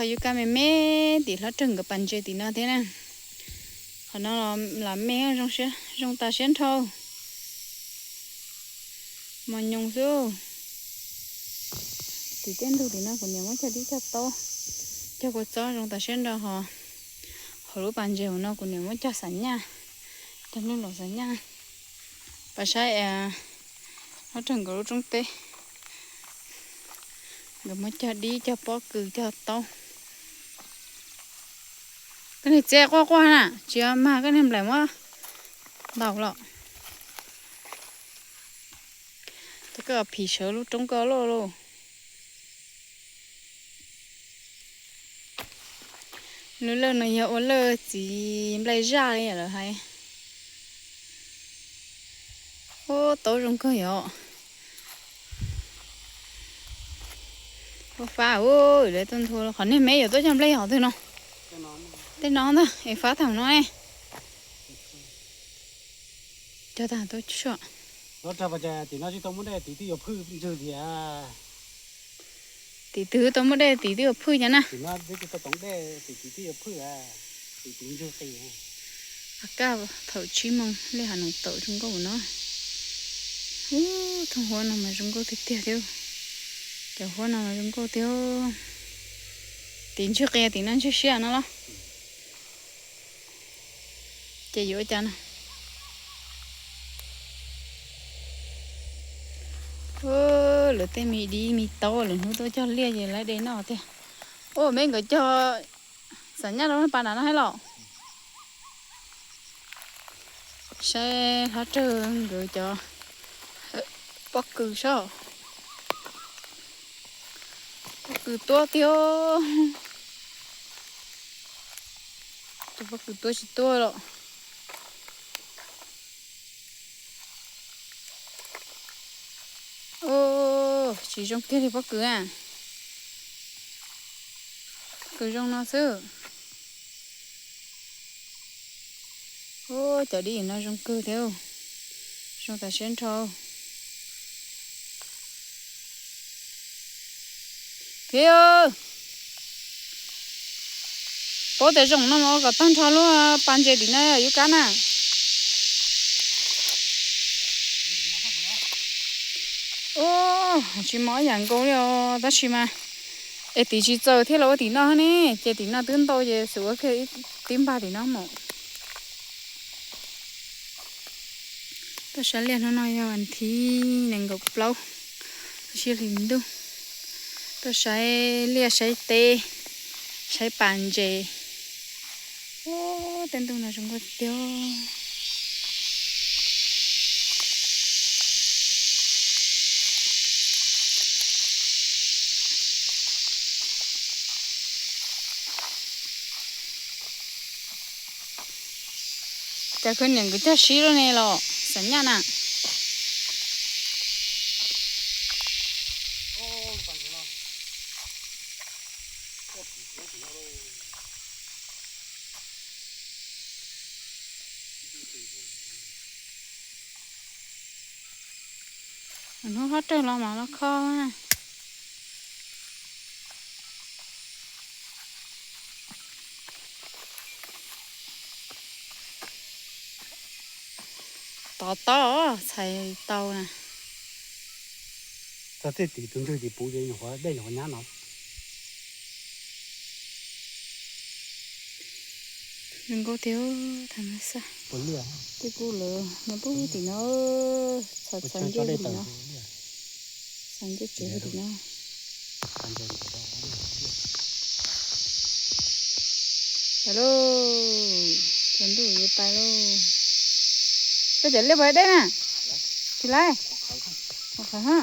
Yuav kaj me me tim hlob Rag nkawd pas ntses tim no thiab na. Qhov no los me zoo tas siab nrho. Mos nyoos xwb. Tim tej ntug tim no kuv niam muab cog dib cog taub, cog kua txob zoo tas siab nrho ho. Hauv lub pas ntses hauv no kuv niam muab cog xam nyaj, cog nplooj laum xam nyaj. Pas saib hlob Rag nkawd lub roob teb, nkawd muab cog dib cog pob kws cog taub. Koj niag txiv quaj quaj na, tsis mag koj niag nplaim muab ntaus los. Ces koj phim sawv lub roob koj loj lauj. Lub lawj no yog ua lawj txiv nplaig zaj li lawv hais. Ub, taub zoo kawg yom. Ua fab ub, lawv tuaj nthua qhov niag me yuav tuaj cog nplej yog twg no. Tej no ntag es fab thaum no ne. Cog tag tuaj tsuam. Tim no tsis tau muaj dej, tim twb yuav phwj ntswg tias. Tim twg tau muaj dej tim twb yuav phwj cov na. Akaj thaum tsib moos lej hav noom taum zoo nkauj no. Ub, thooj huab no mas zoo nkauj tiag tiag thiab. Cov huab no mas zoo nkauj tiag. Tim ntswg qia tim no ntswg siab no los. Ces yuav ua cas no. Lawv tej me dib me taub lawv hnub tuaj cog liaj ces lawv de noj tiag. Ub, me nkawd cog xam nyaj rau pa nram no thiab los. Saib hlob Rag nkawd cov pob kws saib. Pob kws tuab tiag. Tus pob kws tuab tsis tuaj los. Ub, tsis zoo kiag li pob kws a. Pob kws zoo no xwb. Ub, cov dib no zoo kawg thiab. Zoo tas siab nrho. Thiab, paub tias zoo no mas ua kom tag nrho lub pas ntses tim no yuav kab na. Ub, tsis mos ib yam nkaus li os, tab sis mas es tim tsis txaus thiaj los ua tim no ne, ces tim no twb ntau ces xub ua kiag tib npag tim no mus. Tuaj saib liaj hnub no yog vas thib nees nkaum plaub lub sij hawm hli ntuj. Tuaj saib liaj saib teb, saib pas ntses. Ub, tej ntuj no zoo nkauj tiag. Cas koj niam nkawd cog sib lub ne los xam nyaj na. Hnub hlob Rag los mas los kho. Tov tau, txhais tau na. Txog tej tim tus ntug tim puv ces nyuam qhuav dej nyuam qhuav nyab no. Zoo nkauj tiag, tham mas xaj. Puas liaj? Tej kub lawm nyob pub tim no, txhais txhais ncej tim no. Txhais ncej tsev tim no. Pais lauj, tsaus ntuj yuav pais lauj. Koj cov liaj puas deb na? Tsis laib. Ua qhov ha.